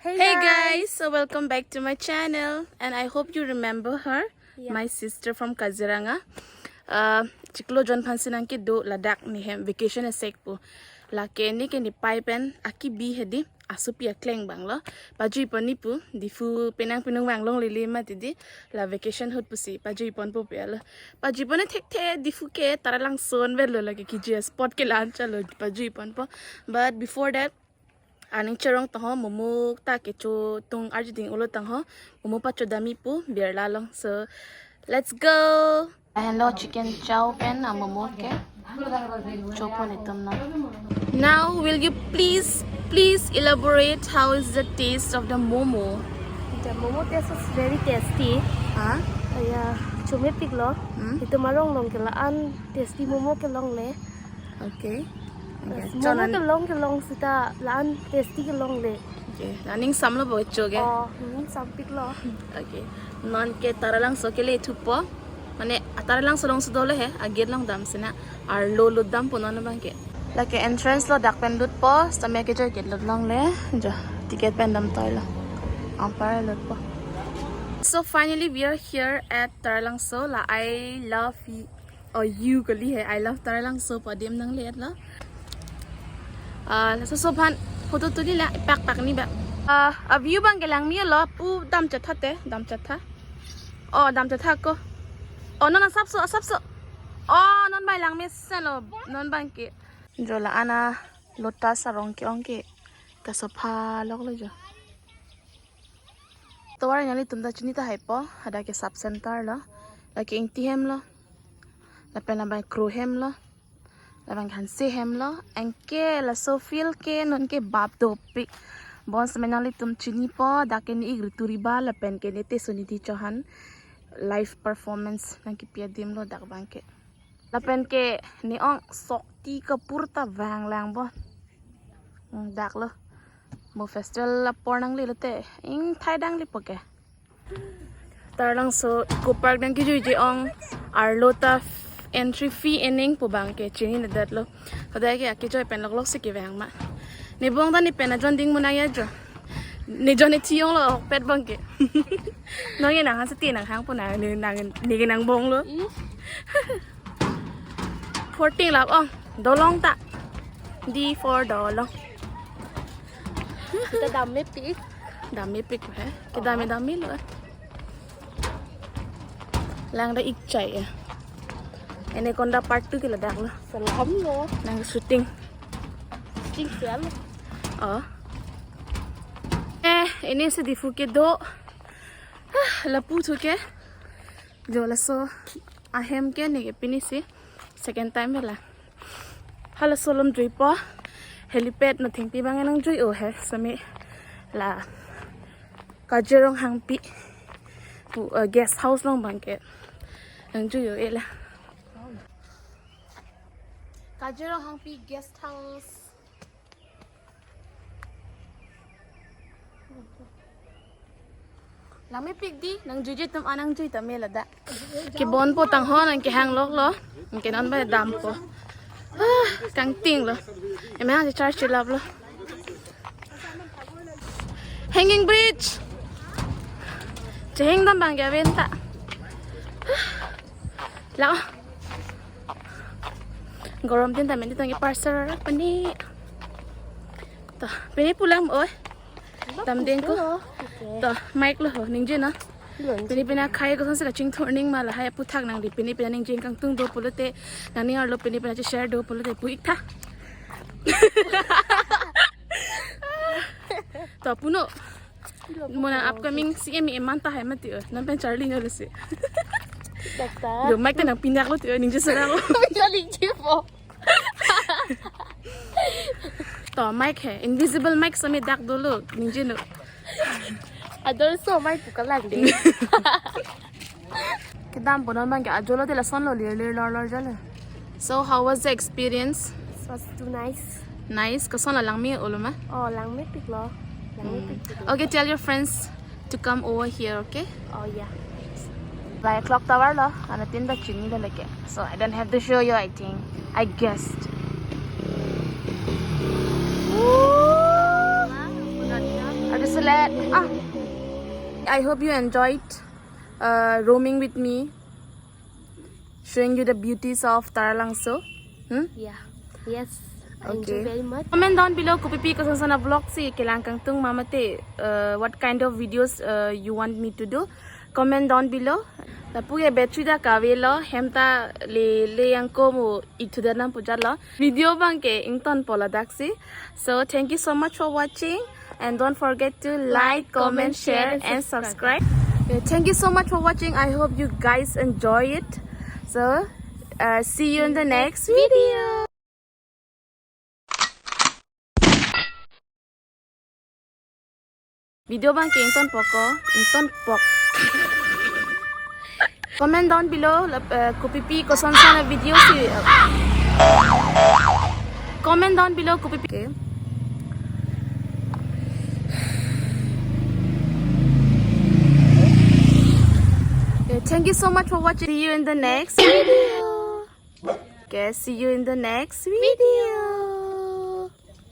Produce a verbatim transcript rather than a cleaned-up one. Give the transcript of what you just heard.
Hey guys, so welcome back to my channel and I hope you remember her, yeah, my sister from Kaziranga. Uh, chiklo jon phansi nangkedo ladak nehem vacation esek pu. Lake neke ne pai pen akibi hedi asopi akleng abang lo. Pajui pon ni pu, Diphu penang penung abang longlele mati di la vacation ahut pusi pajui ponpo pe lo. Pajui pon thekthe Diphu ke Taralangso anvet lo lake kiji spot ke la-an chalo pajui ponpo. But before that, aning cherong taho momo ta kecho tung arjiding ulo tangho momo pachodam-i pu Birla along. So let's go. Hello, chicken chow pen a momo ke chopo netum na. Now will you please please elaborate how is the taste of the momo? The momo taste is very tasty. Huh? Yeah, chomepik lo. Hmm? Itum arong along ke la-an tasty momo kelongle. Okay. Okay. Momo kelong kelong sita la-an tasty kelongle. Okay. La ning samlo bo choge. Oh, ning sampik lo. Okay. Non ke Taralangso kele thupo. Mane Taralangso alongsi dolo he, agate along damsi na. Arlo lo dampo non abang ke. Lake entrance lo dak pen lutpo, stamia kejoi gate lut longle. Jo, ticket pen dam toilo. Ampar lutpo. So finally we are here at Taralangso. La I love y- Oh, you kali he, I love Taralangso pu adim nanglet lo. Ah, laso so aphan photo tuli la pak pak ni ba. Ah, a view abang ke langme lo, pu dam chetha te, dam chetha. Oh, dam chetha ko. Oh, non asapso, asapso. Oh, non bai langmesen lo, non abang ke. Jo la-an a lotus arong ke-ong ke kasopha lok lo jo. Tovar nanglitum ta chini tahai po, hadak ke sub center lo, lake Ingti hem lo, lapen labang Kro hem lo, labang Hanse hem lo, anke laso field ke non ke bap dopik. Bonsita nanglitum chinipo, dak ke ne ik Ritu Riba, lapen ke ne Tesuniti Chauhan live performance nangkepi adim lo dak abang ke. Lapen ke ne ong Sokti kapur ta vang lang bo. Hmm, dak lo. Mo festival apor nangle lote ingthai dang lipo ke. Taralangso Eco Park nangkejuiji ong arlo ta f-, entry fee ening pu abang ke chininedet lo. Kadai ke akejoi pen lok lok si kevang ma. Ne bong ta ne pen ajon ding munang ya jo. Ne jon ne thi-ong lo pet abang ke. Nong ye nang han seti nang hang pu nang ne nang ne ke nang bong lo. Ih. Fourteen lap ong dolong ta. D for dolong. Kita dammepik. Dammepik he. Kedam-e damme lo. Lang da ik chai ya. Anaconda part two ke ladak lo. Salam lo. Nang shooting. Shooting sial. Oh. Eh, ini si Diphu kedo. Ah, lapu thu ke. Jo laso ahem ke ne ke pini si second time bela. Halaso along juipo. Helipad no thengpi abang nangjui o he sami la Kajirong Hangpi pu, uh, guest house along abang ke nangjui o e la. Kajirong Hangpi guest house. Langmepik di, nangjuiji atum anangjui tame ladak. Kebonpo tangho nangkehang lok lo. Nangke non ba dampo. Ah, kangting lo. Eme hang charge lap lo. Hanging bridge. Cheheng dam abang ke aven ta. Lao. Gorom din ta meni tangke parcel pani. To, pini pulang oi. Tam din ko. To, mic lo ho, ningje na. Pini pina khai kosonsi kachingthur ning ma lahai aputhak nang di pini pina ningje kangtung do pulote, nangning arlo pini pina che share do pulote pu ik tha. To, puno. Mo nang upcoming C M E man tahai mati o. Nang pen Charlie nyo lo si. Dakta. Lo mic ta nang pinak lo ti o, ningje serang lo. Charlie jipo. To, mic he. Invisible mic sami dak dolo. Ningje no. Ador so mic buka lang de. Kedam po non abang ke ajolo de lason lo lir lir lor lor jalo. So how was the experience? It was too nice. Nice. Koson lo langme olo ma? Oh, langmepik lo. Langmepik lo. Okay, tell your friends to come over here, okay? Oh, yeah. Five o'clock tovar lo, ana tin ta chini lo leke. So I don't have to show you, I think. I guessed. Woo! Let, ah, I hope you enjoyed uh, roaming with me, showing you the beauties of Taralangso. Hmm? Yeah. Yes. Thank you Okay. Very much. Comment down below, kopipi kosonson a vlog si kelang kangtung ma mate, uh, what kind of videos uh, you want me to do. Comment down below. Lapu ke battery ta kavelo, hem ta le le yang ko mo ithu danam puja lo. Video abang ke ingtonpo ladak si. So thank you so much for watching and don't forget to like, comment, share and subscribe. Okay, thank you so much for watching. I hope you guys enjoy it. So uh, see you in the next video. Video abang ke ingtonpo ko, ingtonpo. Comment down below, lap- uh, kopipi kosonson a video si. Uh, comment down below, kopipi. Okay. Okay, thank you so much for watching. See you in the next video. Okay, see you in the next video.